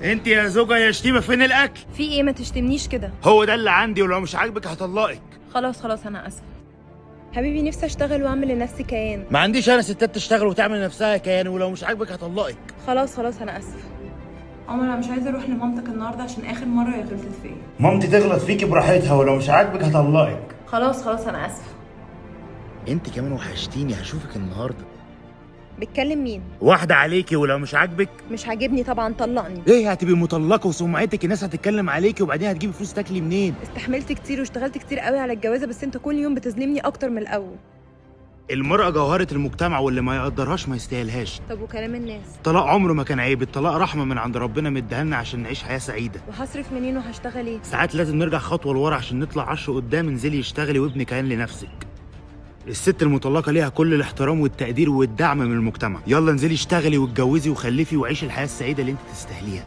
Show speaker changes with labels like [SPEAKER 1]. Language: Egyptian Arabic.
[SPEAKER 1] انت يا زوجة يا شتيمة، فين الاكل؟
[SPEAKER 2] في ايه؟ ما تشتمنيش كده.
[SPEAKER 1] هو ده اللي عندي، ولو مش عاجبك هطلقك.
[SPEAKER 2] خلاص خلاص انا اسفه. حبيبي نفسي اشتغل واعمل لنفسي كيان.
[SPEAKER 1] ما عنديش انا ستات تشتغل وتعمل لنفسها كيان، ولو مش عاجبك هطلقك.
[SPEAKER 2] خلاص خلاص انا اسفه. عمر انا مش عايزه اروح لمامتك النهارده عشان اخر مرة هي غلطت فيا.
[SPEAKER 1] مامتي تغلط فيكي براحتها، ولو مش عاجبك هطلقك.
[SPEAKER 2] خلاص خلاص انا اسفه.
[SPEAKER 1] انت كمان وحشتيني، هشوفك النهارده.
[SPEAKER 2] بتكلم مين؟
[SPEAKER 1] واحدة عليكي، ولو مش عاجبك.
[SPEAKER 2] مش عاجبني طبعا، طلقني.
[SPEAKER 1] ايه؟ هتبقي مطلقه وسمعتك الناس هتتكلم عليكي، وبعدين هتجيبي فلوس تاكلي منين؟
[SPEAKER 2] استحملت كتير واشتغلت كتير قوي على الجوازه، بس انت كل يوم بتظلمني اكتر من الاول.
[SPEAKER 1] المرأة جوهرة المجتمع، واللي ما يقدرهاش ما يستاهلهاش.
[SPEAKER 2] طب وكلام الناس؟
[SPEAKER 1] الطلاق عمره ما كان عيب، الطلاق رحمة من عند ربنا مديها لنا عشان نعيش حياة سعيدة.
[SPEAKER 2] وهصرف منين وهشتغل ايه؟
[SPEAKER 1] ساعات لازم نرجع خطوة لورا عشان نطلع 10 قدام. انزلي اشتغلي وابني كيان لنفسك. الست المطلقة ليها كل الاحترام والتقدير والدعم من المجتمع. يلا انزلي اشتغلي واتجوزي وخلفي وعيشي الحياة السعيدة اللي انت تستاهليها.